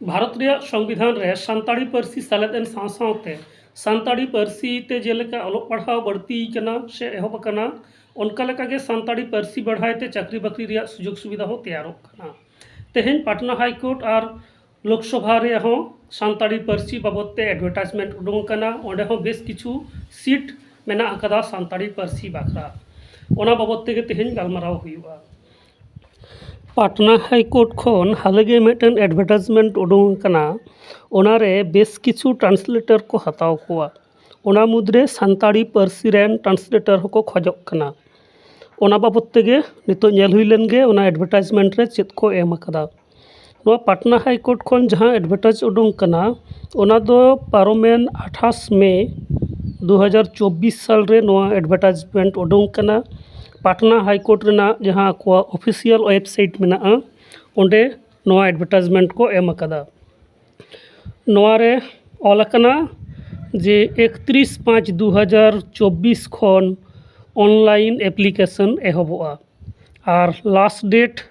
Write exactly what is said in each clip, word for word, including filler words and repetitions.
ᱵᱷᱟᱨᱚᱛ ᱨᱮᱭᱟᱜ ᱥᱚᱝᱵᱤᱫᱷᱟᱱ ᱨᱮ ᱥᱟᱱᱛᱟᱲᱤ ᱯᱟᱹᱨᱥᱤ ᱥᱮᱞᱮᱫ ᱮᱱ ᱥᱟᱶ ᱥᱟᱶᱛᱮ ᱥᱟᱱᱛᱟᱲᱤ ᱯᱟᱹᱨᱥᱤ ᱛᱮ ᱡᱮᱞᱮᱠᱟ ᱚᱞᱚᱜ ᱯᱟᱲᱦᱟᱣ ᱵᱟᱹᱲᱛᱤ ᱟᱠᱟᱱᱟ ᱥᱮ ᱮᱦᱚᱵ ᱟᱠᱟᱱᱟ, ᱚᱱᱠᱟ ᱞᱮᱠᱟᱜᱮ ᱥᱟᱱᱛᱟᱲᱤ ᱯᱟᱹᱨᱥᱤ ᱵᱟᱲᱦᱟᱭ ᱛᱮ ᱪᱟᱹᱠᱨᱤ ᱵᱟᱹᱠᱨᱤ ᱨᱮᱭᱟᱜ ᱥᱩᱡᱳᱜᱽ ᱥᱩᱵᱤᱫᱷᱟ ᱦᱚᱸ ᱛᱮᱭᱟᱨᱚᱜ ᱠᱟᱱᱟ᱾ ᱛᱮᱦᱮᱧ ᱯᱟᱴᱱᱟ ᱦᱟᱭ ᱠᱳᱨᱴ ᱟᱨ ᱞᱳᱠᱥᱚᱵᱷᱟ ᱨᱮᱭᱟᱜ ᱦᱚᱸ ᱥᱟᱱᱛᱟᱲᱤ ᱯᱟᱹᱨᱥᱤ ᱵᱟᱵᱚᱫ ᱛᱮ ᱮᱰᱵᱷᱮᱴᱟᱡᱽᱢᱮᱱᱴ ᱩᱰᱩᱝ ᱟᱠᱟᱱᱟ᱾ ᱚᱸᱰᱮ ᱦᱚᱸ ᱵᱮᱥ ᱠᱤᱪᱷᱩ ᱥᱤᱴ ᱢᱮᱱᱟᱜ ᱟᱠᱟᱫᱟ ᱥᱟᱱᱛᱟᱲᱤ ᱯᱟᱹᱨᱥᱤ ᱵᱟᱠᱷᱨᱟ᱾ ᱚᱱᱟ ᱵᱟᱵᱚᱫ ᱛᱮᱜᱮ ᱛᱮᱦᱮᱧ ᱜᱟᱞᱢᱟᱨᱟᱣ ᱦᱩᱭᱩᱜᱼᱟ᱾ ᱯᱟᱴᱱᱟ ᱦᱟᱭ ᱠᱳᱨᱴ ᱠᱷᱚᱱ ᱦᱟᱞᱮ ᱜᱮ ᱢᱤᱫᱴᱮᱱ ᱮᱰᱵᱷᱮᱴᱟᱡᱽᱢᱮᱱᱴ ᱩᱰᱩᱝ ᱟᱠᱟᱱᱟ᱾ ᱚᱱᱟᱨᱮ ᱵᱮᱥ ᱠᱤᱪᱷᱩ ᱴᱨᱟᱱᱥᱞᱮᱴᱚᱨ ᱠᱚ ᱦᱟᱛᱟᱣ ᱠᱚᱣᱟ᱾ ᱚᱱᱟ ᱢᱩᱫᱽᱨᱮ ᱥᱟᱱᱛᱟᱲᱤ ᱯᱟᱹᱨᱥᱤ ᱨᱮᱱ ᱴᱨᱟᱱᱥᱞᱮᱴᱚᱨ ᱦᱚᱸᱠᱚ ᱠᱷᱚᱡᱚᱜ ᱠᱟᱱᱟ᱾ ᱚᱱᱟ ᱵᱟᱵᱚᱫ ᱛᱮᱜᱮ ᱱᱤᱛᱚᱜ ᱧᱮᱞ ᱦᱩᱭ ᱞᱮᱱ ᱜᱮ ᱚᱱᱟ ᱮᱰᱵᱷᱮᱴᱟᱡᱽᱢᱮᱱᱴ ᱨᱮ ᱪᱮᱫ ᱠᱚ ᱮᱢ ᱟᱠᱟᱫᱟ᱾ ᱱᱚᱣᱟ ᱯᱟᱴᱱᱟ ᱦᱟᱭ ᱠᱳᱨᱴ ᱠᱷᱚᱱ ᱡᱟᱦᱟᱸ ᱮᱰᱵᱷᱮᱴᱟᱡᱽ ᱩᱰᱩᱝ ᱠᱟᱱᱟ, ᱚᱱᱟ ᱫᱚ ᱯᱟᱨᱚᱢᱮᱱ ᱟᱴᱷᱟᱥ ᱢᱮ ᱫᱩ ᱦᱟᱡᱟᱨ ᱪᱚᱵᱵᱤᱥ ᱥᱟᱞ ᱨᱮ ᱱᱚᱣᱟ ᱮᱰᱵᱷᱮᱴᱟᱡᱽᱢᱮᱱᱴ ᱩᱰᱩᱝ ᱠᱟᱱᱟ᱾ ᱯᱟᱴᱱᱟ ᱦᱟᱭ ᱠᱳᱨᱴ ᱨᱮᱱᱟᱜ ᱡᱟᱦᱟᱸ ᱟᱠᱚᱣᱟᱜ ᱚᱯᱷᱤᱥᱤᱭᱟᱞ ᱣᱮᱵᱥᱟᱭᱤᱴ ᱢᱮᱱᱟᱜᱼᱟ, ᱚᱸᱰᱮ ᱱᱚᱣᱟ ᱮᱰᱵᱷᱮᱴᱟᱡᱽᱢᱮᱱᱴ ᱠᱚ ᱮᱢ ᱟᱠᱟᱫᱟ᱾ ᱱᱚᱣᱟ ᱨᱮ ᱚᱞ ᱟᱠᱟᱱᱟ ᱡᱮ ᱮᱠᱛᱨᱤᱥ ᱯᱟᱸᱪ ᱫᱩ ᱦᱟᱡᱟᱨ ᱪᱚᱵᱵᱤᱥ ᱠᱷᱚᱱ ᱚᱱᱞᱟᱭᱤᱱ ᱮᱯᱞᱤᱠᱮᱥᱚᱱ ᱮᱦᱚᱵᱚᱜᱼᱟ ᱟᱨ ᱞᱟᱥᱴ ᱰᱮᱴ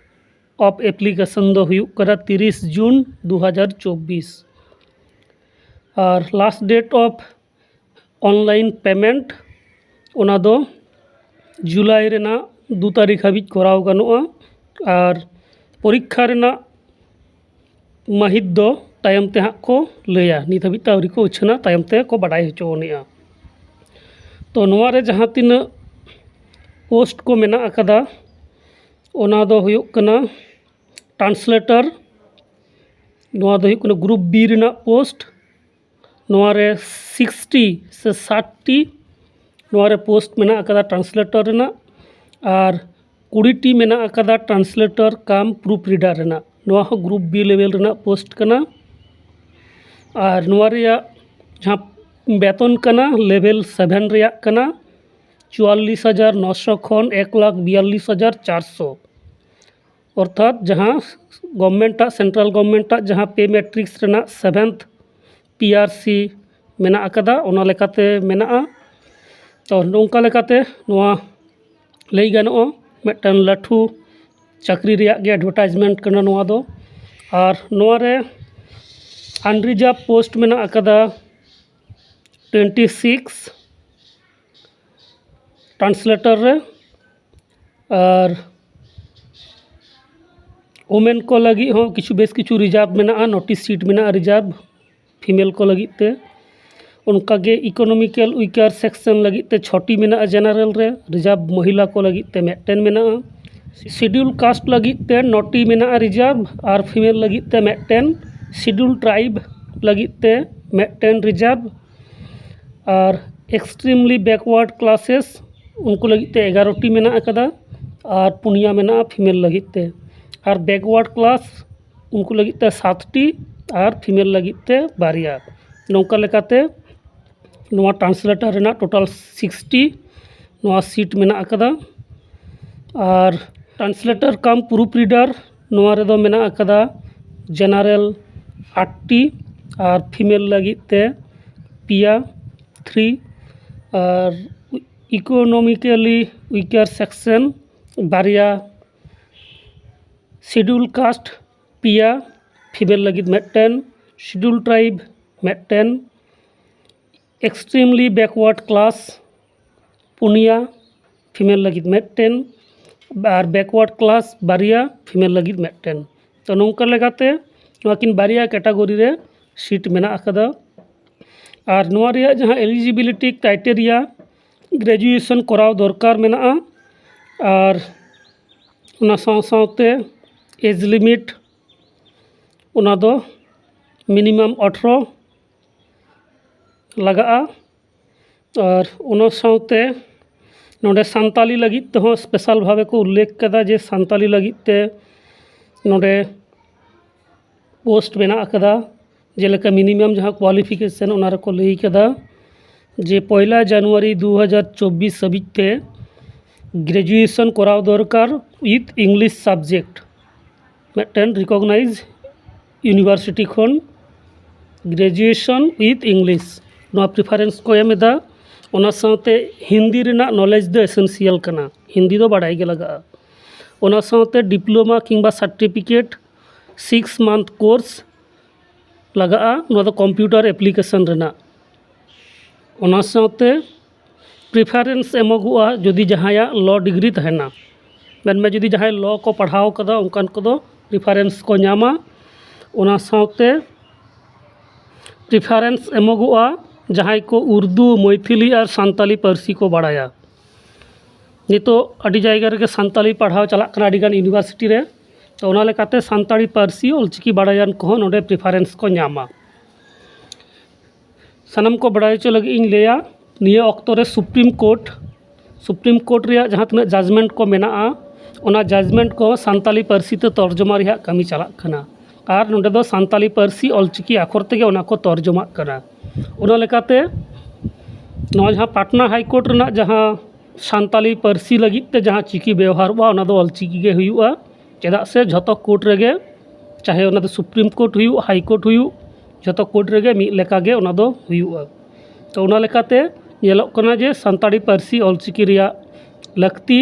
ᱚᱯᱷ ᱮᱯᱞᱤᱠᱮᱥᱚᱱ ᱫᱚ ᱦᱩᱭᱩᱜ ᱠᱟᱱᱟ ᱛᱤᱨᱤᱥ ᱡᱩᱱ ᱫᱩ ᱦᱟᱡᱟᱨ ᱪᱚᱵᱵᱤᱥ᱾ ᱟᱨ last date of online payment, ᱚᱱᱟ ᱫᱚ ᱡᱩᱞᱟᱭ ᱨᱮᱱᱟᱜ ᱫᱩ ᱛᱟᱹᱨᱤᱠᱷ ᱦᱟᱹᱵᱤᱡ ᱠᱚᱨᱟᱣ ᱜᱟᱱᱚᱜᱼᱟ᱾ ᱟᱨ ᱯᱚᱨᱤᱠᱠᱷᱟ ᱨᱮᱱᱟᱜ ᱢᱟᱹᱦᱤᱛ ᱫᱚ ᱛᱟᱭᱚᱢ ᱛᱮ ᱦᱟᱸᱜ ᱠᱚ ᱞᱟᱹᱭᱟ, ᱱᱤᱛ ᱦᱟᱹᱵᱤᱡ ᱛᱮ ᱟᱹᱣᱨᱤ ᱠᱚ ᱩᱪᱷᱟᱹᱱᱟ, ᱛᱟᱭᱚᱢ ᱛᱮ ᱠᱚ ᱵᱟᱰᱟᱭ ᱦᱚᱪᱚ ᱟᱹᱱᱤᱡᱼᱟ᱾ ᱛᱚ ᱱᱚᱣᱟ ᱨᱮ ᱡᱟᱦᱟᱸ ᱛᱤᱱᱟᱹᱜ ᱯᱳᱥᱴ ᱠᱚ ᱢᱮᱱᱟᱜ ᱟᱠᱟᱫᱟ, ᱚᱱᱟ ᱫᱚ ᱦᱩᱭᱩᱜ ᱠᱟᱱᱟ ᱴᱨᱟᱱᱥᱞᱮᱴᱚᱨ, ᱱᱚᱣᱟ ᱫᱚ ᱦᱩᱭᱩᱜ ᱠᱟᱱᱟ ᱜᱨᱩᱯ ᱵᱤ ᱨᱮᱱᱟᱜ ᱯᱳᱥᱴ᱾ ᱱᱚᱣᱟ ᱨᱮ ᱥᱤᱠᱥᱴᱤ ᱥᱮ ᱥᱟᱴ ᱴᱤ ᱱᱚᱣᱟ ᱨᱮ ᱯᱳᱥᱴ ᱢᱮᱱᱟᱜ ᱟᱠᱟᱫᱟ ᱴᱨᱟᱱᱥᱞᱮᱴᱚᱨ ᱨᱮᱱᱟᱜ, ᱟᱨ ᱠᱩᱲᱤ ᱴᱤ ᱢᱮᱱᱟᱜ ᱟᱠᱟᱫᱟ ᱴᱨᱟᱱᱥᱞᱮᱴᱚᱨ ᱠᱟᱢ ᱯᱨᱩᱯ ᱨᱤᱰᱟᱨ ᱨᱮᱱᱟᱜ᱾ ᱱᱚᱣᱟ ᱦᱚᱸ ᱜᱨᱩᱯ ᱵᱤ ᱞᱮᱵᱮᱞ ᱨᱮᱱᱟᱜ ᱯᱳᱥᱴ ᱠᱟᱱᱟ᱾ ᱟᱨ ᱱᱚᱣᱟ ᱨᱮᱭᱟᱜ ᱡᱟᱦᱟᱸ ᱵᱮᱛᱚᱱ ᱠᱟᱱᱟ, ᱞᱮᱵᱮᱞ ᱥᱮᱵᱷᱮᱱ ᱨᱮᱭᱟᱜ ᱠᱟᱱᱟ, ᱪᱩᱣᱟᱞᱞᱤᱥ ᱦᱟᱡᱟᱨ ᱱᱚᱥᱚ ᱠᱷᱚᱱ ᱮᱠ ᱞᱟᱠᱷ ᱵᱤᱭᱟᱞᱞᱤᱥ ᱦᱟᱡᱟᱨ ᱪᱟᱨᱥᱚ᱾ ᱚᱨᱛᱷᱟᱛ ᱡᱟᱦᱟᱸ ᱜᱚᱵᱷᱢᱮᱱᱴᱟᱜ, ᱥᱮᱱᱴᱨᱟᱞ ᱜᱚᱵᱷᱢᱮᱱᱴᱟᱜ ᱡᱟᱦᱟᱸ ᱯᱮ ᱢᱮᱴᱨᱤᱠᱥ ᱨᱮᱱᱟᱜ ᱥᱮᱵᱷᱮᱱᱛᱷ ᱯᱤ ᱟᱨ ᱥᱤ ᱢᱮᱱᱟᱜ ᱟᱠᱟᱫᱟ, ᱚᱱᱟ ᱞᱮᱠᱟᱛᱮ ᱢᱮᱱᱟᱜᱼᱟ᱾ ᱛᱚ ᱱᱚᱝᱠᱟ ᱞᱮᱠᱟᱛᱮ ᱱᱚᱣᱟ ᱞᱟᱹᱭ ᱜᱟᱱᱚᱜᱼᱟ ᱢᱤᱫᱴᱟᱝ ᱞᱟᱹᱴᱷᱩ ᱪᱟᱹᱠᱨᱤ ᱨᱮᱭᱟᱜ ᱜᱮ ᱮᱰᱵᱷᱮᱴᱟᱡᱽᱢᱮᱱᱴ ᱠᱟᱱᱟ ᱱᱚᱣᱟ ᱫᱚ᱾ ᱟᱨ ᱱᱚᱣᱟ ᱨᱮ ᱟᱱᱨᱤᱡᱟᱨᱵᱷ ᱯᱳᱥᱴ ᱢᱮᱱᱟᱜ ᱟᱠᱟᱫᱟ ᱴᱩᱭᱮᱱᱴᱤ ᱥᱤᱠᱥ ᱴᱨᱟᱱᱥᱞᱮᱴᱚᱨ ᱨᱮ, ᱟᱨ ᱳᱢᱮᱱ ᱠᱚ ᱞᱟᱹᱜᱤᱫ ᱦᱚᱸ ᱠᱤᱪᱷᱩ, ᱵᱮᱥ ᱠᱤᱪᱷᱩ ᱨᱤᱡᱟᱨᱵᱷ ᱢᱮᱱᱟᱜᱼᱟ, ᱱᱳᱴᱤᱥ ᱥᱤᱴ ᱢᱮᱱᱟᱜᱼᱟ ᱨᱤᱡᱟᱨᱵᱷ ᱯᱷᱤᱢᱮᱞ ᱠᱚ ᱞᱟᱹᱜᱤᱫ ᱛᱮ᱾ ᱚᱱᱠᱟᱜᱮ ᱤᱠᱳᱱᱚᱢᱤᱠᱮᱞ ᱩᱭᱠᱟᱨ ᱥᱮᱠᱥᱚᱱ ᱞᱟᱹᱜᱤᱫ ᱛᱮ ᱪᱷᱚᱴᱤ ᱢᱮᱱᱟᱜᱼᱟ ᱡᱮᱱᱟᱨᱮᱞ ᱨᱮ, ᱨᱤᱡᱟᱨᱵᱷ ᱢᱚᱦᱤᱞᱟ ᱠᱚ ᱞᱟᱹᱜᱤᱫ ᱛᱮ ᱢᱤᱫᱴᱮᱱ ᱢᱮᱱᱟᱜᱼᱟ᱾ ᱥᱤᱰᱤᱭᱩᱞ ᱠᱟᱥᱴ ᱞᱟᱹᱜᱤᱫ ᱛᱮ ᱱᱚᱴᱤ ᱢᱮᱱᱟᱜᱼᱟ ᱨᱤᱡᱟᱨᱵᱷ ᱟᱨ ᱯᱷᱤᱢᱮᱞ ᱞᱟᱹᱜᱤᱫ ᱛᱮ ᱢᱤᱫᱴᱮᱱ᱾ ᱥᱤᱰᱤᱭᱩᱞ ᱴᱨᱟᱭᱤᱵᱽ ᱞᱟᱹᱜᱤᱫ ᱛᱮ ᱢᱤᱫᱴᱮᱱ ᱨᱤᱡᱟᱨᱵᱷ, ᱟᱨ ᱮᱠᱥᱴᱨᱤᱢᱞᱤ ᱵᱮᱠᱣᱟᱨᱰ ᱠᱞᱟᱥᱮᱥ ᱩᱱᱠᱩ ᱞᱟᱹᱜᱤᱫ ᱛᱮ ᱮᱜᱟᱨᱚᱴᱤ ᱢᱮᱱᱟᱜ ᱟᱠᱟᱫᱟ ᱟᱨ ᱯᱩᱱᱭᱟ ᱢᱮᱱᱟᱜᱼᱟ ᱯᱷᱤᱢᱮᱞ ᱞᱟᱹᱜᱤᱫ ᱛᱮ᱾ ᱟᱨ ᱵᱮᱠᱣᱟᱨᱰ ᱠᱞᱟᱥ ᱩᱱᱠᱩ ᱞᱟᱹᱜᱤᱫ ᱛᱮ ᱥᱟᱛᱴᱤ ᱟᱨ ᱯᱷᱤᱢᱮᱞ ᱞᱟᱹᱜᱤᱫ ᱛᱮ ᱵᱟᱨᱭᱟ᱾ ᱱᱚᱝᱠᱟ ᱞᱮᱠᱟᱛᱮ ᱱᱚᱣᱟ ᱴᱨᱟᱱᱥᱞᱮᱴᱚᱨ ᱨᱮᱱᱟᱜ ᱴᱳᱴᱟᱞ ᱥᱤᱠᱥᱴᱤ ᱱᱚᱣᱟ ᱥᱤᱴ ᱢᱮᱱᱟᱜ ᱟᱠᱟᱫᱟ᱾ ᱟᱨ ᱴᱨᱟᱱᱥᱞᱮᱴᱚᱨ ᱠᱟᱢ ᱯᱨᱩᱯ ᱨᱤᱰᱟᱨ, ᱱᱚᱣᱟ ᱨᱮᱫᱚ ᱢᱮᱱᱟᱜ ᱟᱠᱟᱫᱟ ᱡᱮᱱᱟᱨᱮᱞ ᱟᱴᱴᱤ ᱟᱨ ᱯᱷᱤᱢᱮᱞ ᱞᱟᱹᱜᱤᱫ ᱛᱮ ᱯᱮᱭᱟ, ᱛᱷᱨᱤ, ᱟᱨ ᱤᱠᱳᱱᱚᱢᱤᱠᱮᱞᱤ ᱩᱭᱠᱟᱨ ᱥᱮᱠᱥᱚᱱ ᱵᱟᱨᱭᱟ, ᱥᱤᱰᱤᱭᱩᱞ ᱠᱟᱥᱴ ᱯᱮᱭᱟ, ᱯᱷᱤᱢᱮᱞ ᱞᱟᱹᱜᱤᱫ ᱢᱤᱫᱴᱮᱱ, ᱥᱤᱰᱤᱭᱩᱞ ᱴᱨᱟᱭᱤᱵᱽ ᱢᱤᱫᱴᱮᱱ, ᱮᱠᱥᱴᱨᱤᱢᱞᱤ ᱵᱮᱠᱣᱟᱨᱰ ᱠᱞᱟᱥ ᱯᱩᱱᱭᱟ, ᱯᱷᱤᱢᱮᱞ ᱞᱟᱹᱜᱤᱫ ᱢᱤᱫᱴᱮᱱ, ᱟᱨ ᱵᱮᱠᱣᱟᱨᱰ ᱠᱞᱟᱥ ᱵᱟᱨᱭᱟ, ᱯᱷᱤᱢᱮᱞ ᱞᱟᱹᱜᱤᱫ ᱢᱤᱫᱴᱮᱱ᱾ ᱛᱚ, ᱱᱚᱝᱠᱟ ᱞᱮᱠᱟᱛᱮ ᱱᱚᱣᱟ ᱠᱤᱱ ᱵᱟᱨᱭᱟ ᱠᱮᱴᱟᱜᱚᱨᱤ ᱨᱮ ᱥᱤᱴ ᱢᱮᱱᱟᱜ ᱟᱠᱟᱫᱟ᱾ ᱟᱨ ᱱᱚᱣᱟ ᱨᱮᱭᱟᱜ ᱡᱟᱦᱟᱸ ᱮᱞᱤᱡᱤᱵᱤᱞᱤᱴᱤ ᱠᱨᱟᱭᱴᱮᱨᱤᱭᱟ, ᱜᱨᱮᱡᱩᱭᱮᱥᱚᱱ ᱠᱚᱨᱟᱣ ᱫᱚᱨᱠᱟᱨ ᱢᱮᱱᱟᱜᱼᱟ, ᱟᱨ ᱚᱱᱟ ᱥᱟᱶ ᱥᱟᱶᱛᱮ ᱮᱡᱽ ᱞᱤᱢᱤᱴ, ᱚᱱᱟ ᱫᱚ ᱢᱤᱱᱤᱢᱟᱢ ᱟᱴᱷᱨᱚ ᱞᱟᱜᱟᱜᱼᱟ᱾ ᱟᱨ ᱚᱱᱟ ᱥᱟᱶᱛᱮ ᱱᱚᱰᱮ ᱥᱟᱱᱛᱟᱞᱤ ᱞᱟᱹᱜᱤᱫ ᱛᱮᱦᱚᱸ ᱥᱯᱮᱥᱟᱞ ᱵᱷᱟᱵᱮ ᱠᱚ ᱩᱞᱞᱮᱠᱷ ᱠᱟᱫᱟ ᱡᱮ ᱥᱟᱱᱛᱟᱞᱤ ᱞᱟᱹᱜᱤᱫ ᱛᱮ ᱱᱚᱰᱮ ᱯᱳᱥᱴ ᱢᱮᱱᱟᱜ ᱟᱠᱟᱫᱟ᱾ ᱡᱮᱞᱮᱠᱟ ᱢᱤᱱᱤᱢᱟᱢ ᱡᱟᱦᱟᱸ ᱠᱳᱣᱟᱞᱤᱯᱷᱤᱠᱮᱥᱚᱱ, ᱚᱱᱟ ᱨᱮᱠᱚ ᱞᱟᱹᱭ ᱠᱟᱫᱟ ᱡᱮ ᱯᱚᱭᱞᱟ ᱡᱟᱱᱩᱣᱟᱨᱤ ᱫᱩ ᱦᱟᱡᱟᱨ ᱪᱚᱵᱵᱤᱥ ᱦᱟᱹᱵᱤᱡ ᱛᱮ ᱜᱨᱮᱡᱩᱭᱮᱥᱚᱱ ᱠᱚᱨᱟᱣ ᱫᱚᱨᱠᱟᱨ with English subject, ᱢᱤᱫᱴᱮᱱ ᱨᱤᱠᱚᱜᱱᱟᱭᱤᱡᱽ ᱤᱭᱩᱱᱤᱵᱷᱟᱨᱥᱤᱴᱤ ᱠᱷᱚᱱ graduation with English, ᱱᱚᱣᱟ ᱯᱨᱤᱯᱷᱟᱨᱮᱱᱥ ᱠᱚ ᱮᱢ ᱮᱫᱟ᱾ ᱚᱱᱟ ᱥᱟᱶᱛᱮ ᱦᱤᱱᱫᱤ ᱨᱮᱱᱟᱜ ᱱᱚᱞᱮᱡᱽ ᱫᱚ ᱮᱥᱮᱱᱥᱤᱭᱟᱞ ᱠᱟᱱᱟ, ᱦᱤᱱᱫᱤ ᱫᱚ ᱵᱟᱰᱟᱭ ᱜᱮ ᱞᱟᱜᱟᱜᱼᱟ᱾ ᱚᱱᱟ ᱥᱟᱶᱛᱮ ᱰᱤᱯᱞᱳᱢᱟ ᱠᱤᱝᱵᱟ ᱥᱟᱨᱴᱤᱯᱷᱤᱠᱮᱴ, ᱥᱤᱠᱥ ᱢᱟᱱᱛᱷ ᱠᱳᱨᱥ, ᱞᱟᱜᱟᱜᱼᱟ, ᱱᱚᱣᱟ ᱫᱚ ᱠᱚᱢᱯᱤᱭᱩᱴᱟᱨ ᱮᱯᱞᱤᱠᱮᱥᱚᱱ ᱨᱮᱱᱟᱜ᱾ ᱚᱱᱟ ᱥᱟᱶᱛᱮ ᱯᱨᱤᱯᱷᱟᱨᱮᱱᱥ ᱮᱢᱚᱜᱚᱜᱼᱟ ᱡᱩᱫᱤ ᱡᱟᱦᱟᱸᱭᱟᱜ ᱞᱚ ᱰᱤᱜᱽᱨᱤ ᱛᱟᱦᱮᱱᱟ, ᱢᱮᱱᱢᱮ ᱡᱩᱫᱤ ᱡᱟᱦᱟᱸᱭ ᱞᱚ ᱠᱚ ᱯᱟᱲᱦᱟᱣ ᱠᱟᱫᱟ ᱚᱱᱠᱟᱱ ᱠᱚᱫᱚ ᱯᱨᱤᱯᱷᱟᱨᱮᱱᱥ ᱠᱚ ᱧᱟᱢᱟ᱾ ᱚᱱᱟ ᱥᱟᱶᱛᱮ ᱯᱨᱤᱯᱷᱟᱨᱮᱱᱥ ᱮᱢᱚᱜᱚᱜᱼᱟ ᱡᱟᱦᱟᱸᱭ ᱠᱚ ᱩᱨᱫᱩ, ᱢᱚᱭᱛᱷᱤᱞᱤ ᱟᱨ ᱥᱟᱱᱛᱟᱞᱤ ᱯᱟᱹᱨᱥᱤ ᱠᱚ ᱵᱟᱲᱟᱭᱟ᱾ ᱱᱤᱛᱚᱜ ᱟᱹᱰᱤ ᱡᱟᱭᱜᱟ ᱨᱮᱜᱮ ᱥᱟᱱᱛᱟᱞᱤ ᱯᱟᱲᱦᱟᱣ ᱪᱟᱞᱟᱜ ᱠᱟᱱᱟ ᱟᱹᱰᱤᱜᱟᱱ ᱤᱭᱩᱱᱤᱵᱷᱟᱨᱥᱤᱴᱤ ᱨᱮ, ᱛᱚ ᱚᱱᱟ ᱞᱮᱠᱟᱛᱮ ᱥᱟᱱᱛᱟᱲᱤ ᱯᱟᱹᱨᱥᱤ ᱚᱞᱪᱤᱠᱤ ᱵᱟᱲᱟᱭᱟᱱ ᱠᱚᱦᱚᱸ ᱱᱚᱰᱮ ᱯᱨᱤᱯᱷᱟᱨᱮᱱᱥ ᱠᱚ ᱧᱟᱢᱟ᱾ ᱥᱟᱱᱟᱢ ᱠᱚ ᱵᱟᱲᱟᱭ ᱦᱚᱪᱚ ᱞᱟᱹᱜᱤᱫ ᱤᱧ ᱞᱟᱹᱭᱟ, ᱱᱤᱭᱟᱹ ᱚᱠᱛᱚ ᱨᱮ ᱥᱩᱯᱨᱤᱢ ᱠᱳᱨᱴ, ᱥᱩᱯᱨᱤᱢ ᱠᱳᱨᱴ ᱨᱮᱭᱟᱜ ᱡᱟᱦᱟᱸ ᱛᱤᱱᱟᱹᱜ ᱡᱟᱡᱽᱢᱮᱱᱴ ᱠᱚ ᱢᱮᱱᱟᱜᱼᱟ, ᱚᱱᱟ ᱡᱟᱡᱽᱢᱮᱱᱴ ᱠᱚ ᱥᱟᱱᱛᱟᱞᱤ ᱯᱟᱹᱨᱥᱤ ᱛᱮ ᱛᱚᱨᱡᱚᱢᱟ ᱨᱮᱭᱟᱜ ᱠᱟᱹᱢᱤ ᱪᱟᱞᱟᱜ ᱠᱟᱱᱟ᱾ ᱟᱨ ᱱᱚᱰᱮ ᱫᱚ ᱥᱟᱱᱛᱟᱞᱤ ᱯᱟᱹᱨᱥᱤ ᱚᱞᱪᱤᱠᱤ ᱟᱠᱷᱚᱨ ᱛᱮᱜᱮ ᱚᱱᱟ ᱠᱚ ᱛᱚᱨᱡᱚᱢᱟᱜ ᱠᱟᱱᱟ᱾ ᱚᱱᱟ ᱞᱮᱠᱟᱛᱮ ᱱᱚᱣᱟ ᱡᱟᱦᱟᱸ ᱯᱟᱴᱱᱟ ᱦᱟᱭ ᱠᱳᱨᱴ ᱨᱮᱱᱟᱜ ᱡᱟᱦᱟᱸ ᱥᱟᱱᱛᱟᱞᱤ ᱯᱟᱹᱨᱥᱤ ᱞᱟᱹᱜᱤᱫ ᱛᱮ ᱡᱟᱦᱟᱸ ᱪᱤᱠᱤ ᱵᱮᱣᱦᱟᱨᱚᱜᱼᱟ, ᱚᱱᱟ ᱫᱚ ᱚᱞᱪᱤᱠᱤ ᱜᱮ ᱦᱩᱭᱩᱜᱼᱟ᱾ ᱪᱮᱫᱟᱜ ᱥᱮ ᱡᱷᱚᱛᱚ ᱠᱳᱨᱴ ᱨᱮᱜᱮ, ᱪᱟᱦᱮ ᱚᱱᱟ ᱫᱚ ᱥᱩᱯᱨᱤᱢ ᱠᱳᱨᱴ ᱦᱩᱭᱩᱜ, ᱦᱟᱭ ᱠᱳᱨᱴ ᱦᱩᱭᱩᱜ, ᱡᱷᱚᱛᱚ ᱠᱳᱨᱴ ᱨᱮᱜᱮ ᱢᱤᱫ ᱞᱮᱠᱟ ᱜᱮ ᱚᱱᱟ ᱫᱚ ᱦᱩᱭᱩᱜᱼᱟ᱾ ᱛᱚ ᱚᱱᱟ ᱞᱮᱠᱟᱛᱮ ᱧᱮᱞᱚᱜ ᱠᱟᱱᱟ ᱡᱮ ᱥᱟᱱᱛᱟᱲᱤ ᱯᱟᱹᱨᱥᱤ ᱚᱞᱪᱤᱠᱤ ᱨᱮᱭᱟᱜ ᱞᱟᱹᱠᱛᱤ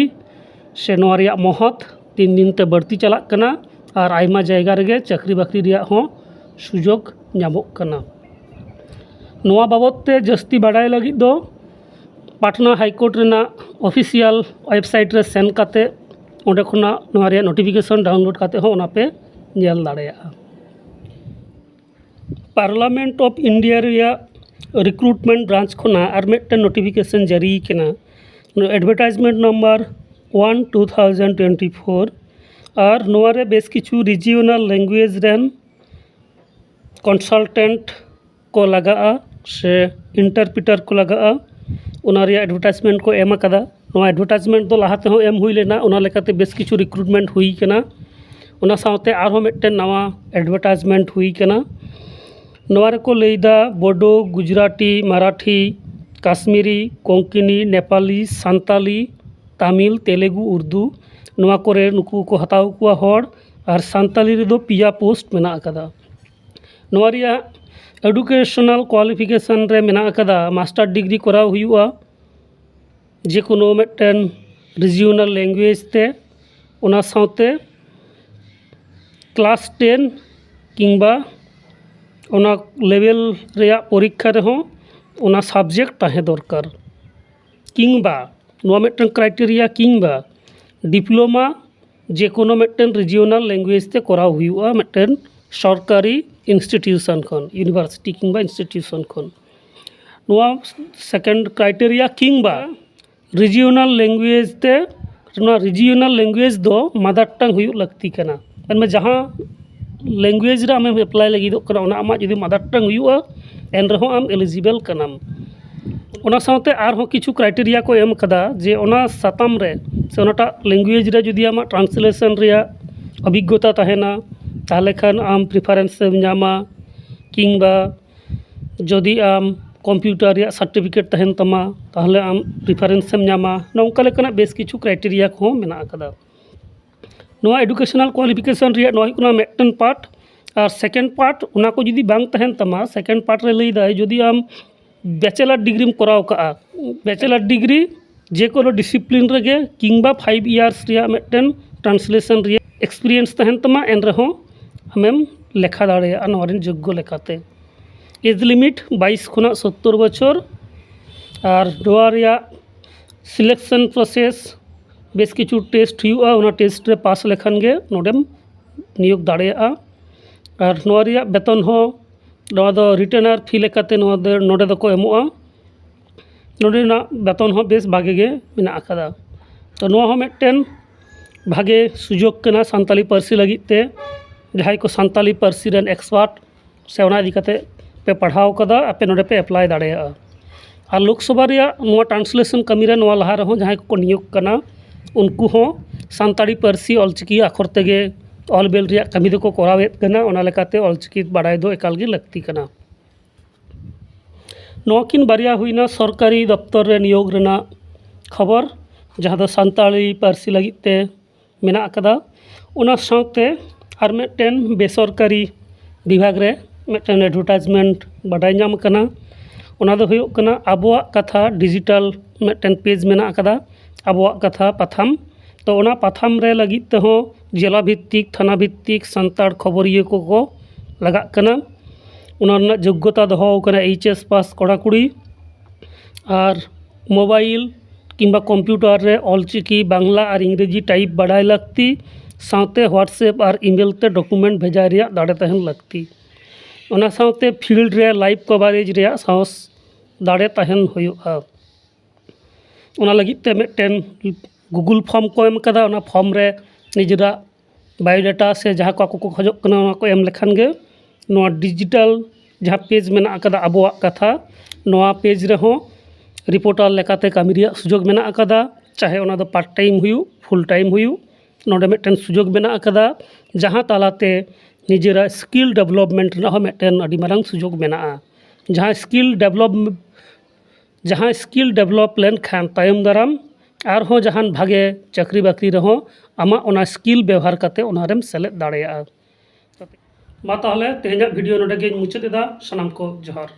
ᱥᱮ ᱱᱚᱣᱟ ᱨᱮᱭᱟᱜ ᱢᱚᱦᱚᱛ ᱫᱤᱱ ᱫᱤᱱ ᱛᱮ ᱵᱟᱹᱲᱛᱤ ᱪᱟᱞᱟᱜ ᱠᱟᱱᱟ ᱟᱨ ᱟᱭᱢᱟ ᱡᱟᱭᱜᱟ ᱨᱮᱜᱮ ᱪᱟᱹᱠᱨᱤ ᱵᱟᱹᱠᱨᱤ ᱨᱮᱭᱟᱜ ᱦᱚᱸ ᱥᱩᱡᱳᱜᱽ ᱧᱟᱢᱚᱜ ᱠᱟᱱᱟ᱾ ᱱᱚᱣᱟ ᱵᱟᱵᱚᱫ ᱛᱮ ᱡᱟᱹᱥᱛᱤ ᱵᱟᱰᱟᱭ ᱞᱟᱹᱜᱤᱫ ᱫᱚ ᱯᱟᱴᱱᱟ ᱦᱟᱭ ᱠᱳᱨᱴ ᱨᱮᱱᱟᱜ ᱚᱯᱷᱤᱥᱤᱭᱟᱞ ᱣᱮᱵᱥᱟᱭᱤᱴ ᱨᱮ ᱥᱮᱱ ᱠᱟᱛᱮ ᱚᱸᱰᱮ ᱠᱷᱚᱱᱟᱜ ᱱᱚᱣᱟ ᱨᱮᱭᱟᱜ ᱱᱳᱴᱤᱯᱷᱤᱠᱮᱥᱚᱱ ᱰᱟᱣᱩᱱᱞᱳᱰ ᱠᱟᱛᱮ ᱦᱚᱸ ᱚᱱᱟ ᱯᱮ ᱧᱮᱞ ᱫᱟᱲᱮᱭᱟᱜᱼᱟ᱾ ᱯᱟᱨᱞᱟᱢᱮᱱᱴ ᱚᱯᱷ ᱤᱱᱰᱤᱭᱟ ᱨᱮᱭᱟᱜ ᱨᱤᱠᱨᱩᱴᱢᱮᱱᱴ ᱵᱨᱟᱧᱪ ᱠᱷᱚᱱᱟᱜ ᱟᱨ ᱢᱤᱫᱴᱮᱱ ᱱᱳᱴᱤᱯᱷᱤᱠᱮᱥᱚᱱ ᱡᱟᱹᱨᱤ ᱠᱟᱱᱟ, advertisement number one, two thousand twenty four. ᱟᱨ ᱱᱚᱣᱟ ᱨᱮ ᱵᱮᱥ ᱠᱤᱪᱷᱩ ᱨᱤᱡᱤᱭᱚᱱᱟᱞ ᱞᱮᱝᱜᱩᱭᱮᱡᱽ ᱨᱮᱱ ᱠᱚᱱᱥᱟᱞᱴᱮᱱᱴ ᱠᱚ ᱞᱟᱜᱟᱜᱼᱟ ᱥᱮ ᱤᱱᱴᱟᱨᱯᱨᱤᱴᱟᱨ ᱠᱚ ᱞᱟᱜᱟᱜᱼᱟ᱾ ᱚᱱᱟ ᱨᱮᱭᱟᱜ ᱮᱰᱵᱷᱮᱴᱟᱭᱤᱡᱽᱢᱮᱱᱴ ᱠᱚ ᱮᱢ ᱟᱠᱟᱫᱟ᱾ ᱱᱚᱣᱟ ᱮᱰᱵᱷᱮᱴᱟᱭᱤᱡᱽᱢᱮᱱᱴ ᱫᱚ ᱞᱟᱦᱟ ᱛᱮᱦᱚᱸ ᱮᱢ ᱦᱩᱭ ᱞᱮᱱᱟ, ᱚᱱᱟ ᱞᱮᱠᱟᱛᱮ ᱵᱮᱥ ᱠᱤᱪᱷᱩ ᱨᱤᱠᱨᱩᱴᱢᱮᱱᱴ ᱦᱩᱭ ᱠᱟᱱᱟ᱾ ᱚᱱᱟ ᱥᱟᱶᱛᱮ ᱟᱨᱦᱚᱸ ᱢᱤᱫᱴᱮᱱ ᱱᱟᱣᱟ ᱮᱰᱵᱷᱮᱴᱟᱭᱤᱡᱽᱢᱮᱱᱴ ᱦᱩᱭ ᱠᱟᱱᱟ᱾ ᱱᱚᱣᱟ ᱨᱮᱠᱚ ᱞᱟᱹᱭᱫᱟ ᱵᱳᱰᱳ, ᱜᱩᱡᱽᱨᱟᱴᱤ, ᱢᱟᱨᱟᱴᱷᱤ, ᱠᱟᱥᱢᱤᱨᱤ, ᱠᱚᱝᱠᱤᱱᱤ, ᱱᱮᱯᱟᱞᱤ, ᱥᱟᱱᱛᱟᱞᱤ, ᱛᱟᱢᱤᱞ, ᱛᱮᱞᱮᱜᱩ, ᱩᱨᱫᱩ, ᱱᱚᱣᱟ ᱠᱚᱨᱮ ᱱᱩᱠᱩ ᱠᱚ ᱦᱟᱛᱟᱣ ᱠᱚᱣᱟ ᱦᱚᱲ᱾ ᱟᱨ ᱥᱟᱱᱛᱟᱞᱤ ᱨᱮᱫᱚ ᱯᱮᱭᱟ ᱯᱳᱥᱴ ᱢᱮᱱᱟᱜ ᱟᱠᱟᱫᱟ᱾ ᱱᱚᱣᱟ ᱨᱮᱭᱟᱜ ᱮᱰᱩᱠᱮᱥᱚᱱᱟᱞ ᱠᱳᱣᱟᱞᱤᱯᱷᱤᱠᱮᱥᱚᱱ ᱨᱮ ᱢᱮᱱᱟᱜ ᱟᱠᱟᱫᱟ ᱢᱟᱥᱴᱟᱨ ᱰᱤᱜᱽᱨᱤ ᱠᱚᱨᱟᱣ ᱦᱩᱭᱩᱜᱼᱟ ᱡᱮ ᱠᱳᱱᱳ ᱢᱤᱫᱴᱮᱱ ᱨᱤᱡᱤᱭᱚᱱᱟᱞ ᱞᱮᱝᱜᱩᱭᱮᱡᱽ ᱛᱮ, ᱚᱱᱟ ᱥᱟᱶᱛᱮ ᱠᱞᱟᱥ ᱴᱮᱱ ᱠᱤᱝᱵᱟ ᱚᱱᱟ ᱞᱮᱵᱮᱞ ᱨᱮᱭᱟᱜ ᱯᱚᱨᱤᱠᱠᱷᱟ ᱨᱮᱦᱚᱸ ᱚᱱᱟ ᱥᱟᱵᱡᱮᱠᱴ ᱛᱟᱦᱮᱸ ᱫᱚᱨᱠᱟᱨ᱾ ᱠᱤᱝᱵᱟ ᱱᱚᱣᱟ ᱢᱤᱫᱴᱟᱝ ᱠᱨᱟᱭᱴᱮᱨᱤᱭᱟ, ᱠᱤᱝᱵᱟ ᱰᱤᱯᱞᱳᱢᱟ ᱡᱮ ᱠᱳᱱᱳ ᱢᱤᱫᱴᱮᱱ ᱨᱤᱡᱤᱭᱚᱱᱟᱞ ᱞᱮᱝᱜᱩᱭᱮᱡᱽ ᱛᱮ ᱠᱚᱨᱟᱣ ᱦᱩᱭᱩᱜᱼᱟ ᱢᱤᱫᱴᱮᱱ ᱥᱚᱨᱠᱟᱨᱤ ᱤᱱᱥᱴᱤᱴᱤᱭᱩᱥᱚᱱ ᱠᱷᱚᱱ, ᱤᱭᱩᱱᱤᱵᱷᱟᱨᱥᱤᱴᱤ ᱠᱤᱝᱵᱟ ᱤᱱᱥᱴᱤᱴᱤᱭᱩᱥᱚᱱ ᱠᱷᱚᱱ᱾ ᱱᱚᱣᱟ ᱥᱮᱠᱮᱱᱰ ᱠᱨᱟᱭᱴᱮᱨᱤᱭᱟ᱾ ᱠᱤᱝᱵᱟ ᱨᱤᱡᱤᱭᱚᱱᱟᱞ ᱞᱮᱝᱜᱩᱭᱮᱡᱽ ᱛᱮ, ᱚᱱᱟ ᱨᱤᱡᱤᱭᱚᱱᱟᱞ ᱞᱮᱝᱜᱩᱭᱮᱡᱽ ᱫᱚ ᱢᱟᱫᱟᱨ ᱴᱟᱝ ᱦᱩᱭᱩᱜ ᱞᱟᱹᱠᱛᱤ ᱠᱟᱱᱟ᱾ ᱢᱮᱱᱢᱮ ᱡᱟᱦᱟᱸ ᱞᱮᱝᱜᱩᱭᱮᱡᱽ ᱨᱮ ᱟᱢᱮᱢ ᱮᱯᱞᱟᱭ ᱞᱟᱹᱜᱤᱫᱚᱜ ᱠᱟᱱᱟ, ᱚᱱᱟ ᱟᱢᱟᱜ ᱡᱩᱫᱤ ᱢᱟᱫᱟᱨ ᱴᱟᱝ ᱦᱩᱭᱩᱜᱼᱟ, ᱮᱱ ᱨᱮᱦᱚᱸ ᱟᱢ ᱮᱞᱤᱡᱤᱵᱮᱞ ᱠᱟᱱᱟᱢ᱾ ᱚᱱᱟ ᱥᱟᱶᱛᱮ ᱟᱨᱦᱚᱸ ᱠᱤᱪᱷᱩ ᱠᱨᱟᱭᱴᱮᱨᱤᱭᱟ ᱠᱚ ᱮᱢ ᱠᱟᱫᱟ ᱡᱮ ᱚᱱᱟ ᱥᱟᱛᱟᱢ ᱨᱮ ᱥᱮ ᱚᱱᱟᱴᱟᱜ ᱞᱮᱝᱜᱩᱭᱮᱡᱽ ᱨᱮ ᱡᱩᱫᱤ ᱟᱢᱟᱜ ᱴᱨᱟᱱᱥᱞᱮᱥᱚᱱ ᱨᱮᱭᱟᱜ ᱚᱵᱷᱤᱜᱽᱜᱚᱛᱟ ᱛᱟᱦᱮᱱᱟ, ᱛᱟᱦᱚᱞᱮ ᱠᱷᱟᱱ ᱟᱢ ᱯᱨᱤᱯᱷᱟᱨᱮᱱᱥ ᱮᱢ ᱧᱟᱢᱟ᱾ ᱠᱤᱝᱵᱟ ᱡᱩᱫᱤ ᱟᱢ ᱠᱚᱢᱯᱤᱭᱩᱴᱟᱨ ᱨᱮᱭᱟᱜ ᱥᱟᱨᱴᱤᱯᱷᱤᱠᱮᱴ ᱛᱟᱦᱮᱱ ᱛᱟᱢᱟ, ᱛᱟᱦᱚᱞᱮ ᱟᱢ ᱯᱨᱤᱯᱷᱟᱨᱮᱱᱥ ᱮᱢ ᱧᱟᱢᱟ᱾ ᱱᱚᱝᱠᱟ ᱞᱮᱠᱟᱱᱟᱜ ᱵᱮᱥ ᱠᱤᱪᱷᱩ ᱠᱨᱟᱭᱴᱮᱨᱤᱭᱟ ᱠᱚᱦᱚᱸ ᱢᱮᱱᱟᱜ ᱟᱠᱟᱫᱟ᱾ ᱱᱚᱣᱟ ᱮᱰᱩᱠᱮᱥᱚᱱᱟᱞ ᱠᱳᱣᱟᱞᱤᱯᱷᱤᱠᱮᱥᱚᱱ ᱨᱮᱭᱟᱜ ᱱᱚᱣᱟ ᱦᱩᱭᱩᱜ ᱠᱟᱱᱟ ᱢᱤᱫᱴᱮᱱ ᱯᱟᱨᱴ᱾ ᱟᱨ ᱥᱮᱠᱮᱱᱰ ᱯᱟᱨᱴ, ᱚᱱᱟ ᱠᱚ ᱡᱩᱫᱤ ᱵᱟᱝ ᱛᱟᱦᱮᱱ ᱛᱟᱢᱟ, ᱥᱮᱠᱮᱱᱰ ᱯᱟᱨᱴ ᱨᱮ ᱞᱟᱹᱭ ᱫᱟᱭ ᱡᱩᱫᱤ ᱟᱢ ᱵᱮᱪᱮᱞᱟᱨ ᱰᱤᱜᱽᱨᱤᱢ ᱠᱚᱨᱟᱣ ᱠᱟᱜᱼᱟ, ᱵᱮᱪᱮᱞᱟᱨ ᱰᱤᱜᱽᱨᱤ ᱡᱮ ᱠᱳᱱᱳ ᱰᱤᱥᱤᱯᱞᱤᱱ ᱨᱮᱜᱮ, ᱠᱤᱝᱵᱟ ᱯᱷᱟᱭᱤᱵᱷ ᱤᱭᱟᱨᱥ ᱨᱮᱭᱟᱜ ᱢᱤᱫᱴᱮᱱ ᱴᱨᱟᱱᱥᱞᱮᱥᱚᱱ ᱨᱮᱭᱟᱜ ᱮᱠᱥᱯᱤᱨᱤᱭᱮᱱᱥ ᱛᱟᱦᱮᱱ ᱛᱟᱢᱟ, ᱮᱱ ᱨᱮᱦᱚᱸ ᱟᱢᱮᱢ ᱞᱮᱠᱷᱟ ᱫᱟᱲᱮᱭᱟᱜᱼᱟ ᱱᱚᱣᱟ ᱨᱮᱱ ᱡᱳᱜᱽᱜᱚ ᱞᱮᱠᱟᱛᱮ᱾ ᱮᱡᱽ ᱞᱤᱢᱤᱴ ᱵᱟᱭᱤᱥ ᱠᱷᱚᱱᱟᱜ ᱥᱳᱛᱛᱳᱨ ᱵᱚᱪᱷᱚᱨ᱾ ᱟᱨ ᱱᱚᱣᱟ ᱨᱮᱭᱟᱜ ᱥᱤᱞᱮᱠᱥᱚᱱ ᱯᱨᱚᱥᱮᱥ, ᱵᱮᱥ ᱠᱤᱪᱷᱩ ᱴᱮᱥᱴ ᱦᱩᱭᱩᱜᱼᱟ, ᱚᱱᱟ ᱴᱮᱥᱴ ᱨᱮ ᱯᱟᱥ ᱞᱮᱠᱷᱟᱱ ᱜᱮ ᱱᱚᱰᱮᱢ ᱱᱤᱭᱳᱜᱽ ᱫᱟᱲᱮᱭᱟᱜᱼᱟ᱾ ᱟᱨ ᱱᱚᱣᱟ ᱨᱮᱭᱟᱜ ᱵᱮᱛᱚᱱ ᱦᱚᱸ, ᱱᱚᱣᱟ ᱫᱚ ᱨᱤᱴᱮᱱᱟᱨ ᱯᱷᱤ ᱞᱮᱠᱟᱛᱮ ᱱᱚᱣᱟ ᱫᱚ, ᱱᱚᱰᱮ ᱫᱚᱠᱚ ᱮᱢᱚᱜᱼᱟ᱾ ᱱᱚᱰᱮᱱᱟᱜ ᱵᱮᱛᱚᱱ ᱦᱚᱸ ᱵᱮᱥ ᱵᱷᱟᱜᱮ ᱜᱮ ᱢᱮᱱᱟᱜ ᱟᱠᱟᱫᱟ᱾ ᱛᱚ ᱱᱚᱣᱟ ᱦᱚᱸ ᱢᱤᱫᱴᱮᱱ ᱵᱷᱟᱜᱮ ᱥᱩᱡᱳᱜᱽ ᱠᱟᱱᱟ ᱥᱟᱱᱛᱟᱞᱤ ᱯᱟᱹᱨᱥᱤ ᱞᱟᱹᱜᱤᱫ ᱛᱮ᱾ ᱡᱟᱦᱟᱸᱭ ᱠᱚ ᱥᱟᱱᱛᱟᱞᱤ ᱯᱟᱹᱨᱥᱤ ᱨᱮᱱ ᱮᱠᱥᱯᱟᱨᱴ ᱥᱮ ᱚᱱᱟ ᱤᱫᱤ ᱠᱟᱛᱮ ᱯᱮ ᱯᱟᱲᱦᱟᱣ ᱠᱟᱫᱟ, ᱟᱯᱮ ᱱᱚᱰᱮ ᱯᱮ ᱮᱯᱞᱟᱭ ᱫᱟᱲᱮᱭᱟᱜᱼᱟ᱾ ᱟᱨ ᱞᱳᱠᱥᱚᱵᱷᱟ ᱨᱮᱭᱟᱜ ᱱᱚᱣᱟ ᱴᱨᱟᱱᱥᱞᱮᱥᱚᱱ ᱠᱟᱹᱢᱤ ᱨᱮ ᱱᱚᱣᱟ ᱞᱟᱦᱟ ᱨᱮᱦᱚᱸ ᱡᱟᱦᱟᱸᱭ ᱠᱚᱠᱚ ᱱᱤᱭᱳᱜᱽ ᱠᱟᱱᱟ, ᱩᱱᱠᱩ ᱦᱚᱸ ᱥᱟᱱᱛᱟᱲᱤ ᱯᱟᱹᱨᱥᱤ ᱚᱞᱪᱤᱠᱤ ᱟᱠᱷᱚᱨ ᱛᱮᱜᱮ ᱚᱞ ᱵᱮᱞ ᱨᱮᱭᱟᱜ ᱠᱟᱹᱢᱤ ᱫᱚᱠᱚ ᱠᱚᱨᱟᱣᱮᱫ ᱠᱟᱱᱟ᱾ ᱚᱱᱟ ᱞᱮᱠᱟᱛᱮ ᱚᱞᱪᱤᱠᱤ ᱵᱟᱲᱟᱭ ᱫᱚ ᱮᱠᱟᱞ ᱜᱮ ᱞᱟᱹᱠᱛᱤ ᱠᱟᱱᱟ᱾ ᱱᱚᱣᱟ ᱠᱤᱱ ᱵᱟᱨᱭᱟ ᱦᱩᱭᱱᱟ ᱥᱚᱨᱠᱟᱨᱤ ᱫᱚᱯᱛᱚᱨ ᱨᱮ ᱱᱤᱭᱳᱜᱽ ᱨᱮᱱᱟᱜ ᱠᱷᱚᱵᱚᱨ, ᱡᱟᱦᱟᱸ ᱫᱚ ᱥᱟᱱᱛᱟᱲᱤ ᱯᱟᱹᱨᱥᱤ ᱞᱟᱹᱜᱤᱫ ᱛᱮ ᱢᱮᱱᱟᱜ ᱟᱠᱟᱫᱟ᱾ ᱚᱱᱟ ᱥᱟᱶᱛᱮ ᱟᱨ ᱢᱤᱫᱴᱮᱱ ᱵᱮᱥᱚᱨᱠᱟᱨᱤ ᱵᱤᱵᱷᱟᱜᱽ ᱨᱮ ᱢᱤᱫᱴᱮᱱ ᱮᱰᱵᱷᱮᱴᱟᱭᱤᱡᱽᱢᱮᱱᱴ ᱵᱟᱰᱟᱭ ᱧᱟᱢ ᱟᱠᱟᱱᱟ᱾ ᱚᱱᱟ ᱫᱚ ᱦᱩᱭᱩᱜ ᱠᱟᱱᱟ ᱟᱵᱚᱣᱟᱜ ᱠᱟᱛᱷᱟ ᱰᱤᱡᱤᱴᱟᱞ ᱢᱤᱫᱴᱮᱱ ᱯᱮᱡᱽ ᱢᱮᱱᱟᱜ ᱟᱠᱟᱫᱟ, ᱟᱵᱚᱣᱟᱜ ᱠᱟᱛᱷᱟ ᱯᱟᱛᱷᱟᱢ᱾ ᱛᱚ ᱚᱱᱟ ᱯᱟᱛᱷᱟᱢ ᱨᱮ ᱞᱟᱹᱜᱤᱫ ᱛᱮᱦᱚᱸ ᱡᱮᱞᱟ ᱵᱷᱤᱛᱛᱤᱠ, ᱛᱷᱟᱱᱟ ᱵᱷᱤᱛᱛᱤᱠ ᱥᱟᱱᱛᱟᱲ ᱠᱷᱚᱵᱚᱨᱤᱭᱟᱹ ᱠᱚᱠᱚ ᱞᱟᱜᱟᱜ ᱠᱟᱱᱟ᱾ ᱚᱱᱟ ᱨᱮᱱᱟᱜ ᱡᱳᱜᱽᱜᱚᱛᱟ ᱫᱚᱦᱚ ᱟᱠᱟᱱᱟ ᱮᱭᱤᱪ ᱮᱥ ᱯᱟᱥ ᱠᱚᱲᱟᱼᱠᱩᱲᱤ᱾ ᱟᱨ ᱢᱳᱵᱟᱭᱤᱞ ᱠᱤᱝᱵᱟ ᱠᱚᱢᱯᱤᱭᱩᱴᱟᱨ ᱨᱮ ᱚᱞᱪᱤᱠᱤ ᱵᱟᱝᱞᱟ ᱟᱨ ᱤᱝᱨᱮᱡᱤ ᱴᱟᱭᱤᱯ ᱵᱟᱰᱟᱭ ᱞᱟᱹᱠᱛᱤ, ᱥᱟᱶᱛᱮ WhatsApp ᱟᱨ email ᱛᱮ document ᱵᱷᱮᱡᱟ ᱨᱮᱭᱟᱜ ᱫᱟᱲᱮ ᱛᱟᱦᱮᱱ ᱞᱟᱹᱠᱛᱤ᱾ ᱚᱱᱟ ᱥᱟᱶᱛᱮ field ᱨᱮ live coverage ᱨᱮᱭᱟᱜ ᱥᱟᱦᱚᱥ ᱫᱟᱲᱮ ᱛᱟᱦᱮᱱ ᱦᱩᱭᱩᱜᱼᱟ᱾ ᱚᱱᱟ ᱞᱟᱹᱜᱤᱫ ᱛᱮ ᱢᱤᱫᱴᱮᱱ Google form ᱠᱚ ᱮᱢ ᱠᱟᱫᱟ᱾ ᱚᱱᱟ form ᱨᱮ ᱱᱤᱡᱮᱨᱟᱜ biodata ᱥᱮ ᱡᱟᱦᱟᱸ ᱠᱚ ᱟᱠᱚ ᱠᱚ ᱠᱷᱚᱡᱚᱜ ᱠᱟᱱᱟ, ᱚᱱᱟ ᱠᱚ ᱮᱢ ᱞᱮᱠᱷᱟᱱ ᱜᱮ ᱱᱚᱣᱟ digital ᱡᱟᱦᱟᱸ page ᱢᱮᱱᱟᱜ ᱟᱠᱟᱫᱟ ᱟᱵᱚᱣᱟᱜ ᱠᱟᱛᱷᱟ, ᱱᱚᱣᱟ page ᱨᱮᱦᱚᱸ reporter ᱞᱮᱠᱟᱛᱮ ᱠᱟᱹᱢᱤ ᱨᱮᱭᱟᱜ ᱥᱩᱡᱳᱜᱽ ᱢᱮᱱᱟᱜ ᱟᱠᱟᱫᱟ᱾ ᱪᱟᱦᱮ ᱚᱱᱟ ᱫᱚ part time ᱦᱩᱭᱩᱜ, full time ᱦᱩᱭᱩᱜ, ᱱᱚᱰᱮ ᱢᱤᱫᱴᱮᱱ ᱥᱩᱡᱳᱜᱽ ᱢᱮᱱᱟᱜ ᱟᱠᱟᱫᱟ, ᱡᱟᱦᱟᱸ ᱛᱟᱞᱟᱛᱮ ᱱᱤᱡᱮᱨᱟᱜ skill development ᱨᱮᱱᱟᱜ ᱦᱚᱸ ᱢᱤᱫᱴᱮᱱ ᱟᱹᱰᱤ ᱢᱟᱨᱟᱝ ᱥᱩᱡᱳᱜᱽ ᱢᱮᱱᱟᱜᱼᱟ᱾ ᱡᱟᱦᱟᱸ skill develop ᱡᱟᱦᱟᱸ skill develop ᱞᱮᱱᱠᱷᱟᱱ ᱛᱟᱭᱚᱢ ᱫᱟᱨᱟᱢ ᱟᱨᱦᱚᱸ ᱡᱟᱦᱟᱱ ᱵᱷᱟᱜᱮ ᱪᱟᱹᱠᱨᱤ ᱵᱟᱹᱠᱨᱤ ᱨᱮᱦᱚᱸ ᱟᱢᱟᱜ ᱚᱱᱟ skill ᱵᱮᱣᱦᱟᱨ ᱠᱟᱛᱮ ᱚᱱᱟᱨᱮᱢ ᱥᱮᱞᱮᱫ ᱫᱟᱲᱮᱭᱟᱜᱼᱟ᱾ ᱢᱟ ᱛᱟᱦᱚᱞᱮ ᱛᱮᱦᱮᱧᱟᱜ video ᱱᱚᱰᱮ ᱜᱮᱧ ᱢᱩᱪᱟᱹᱫ ᱮᱫᱟ᱾ ᱥᱟᱱᱟᱢ ᱠᱚ ᱡᱚᱦᱟᱨ᱾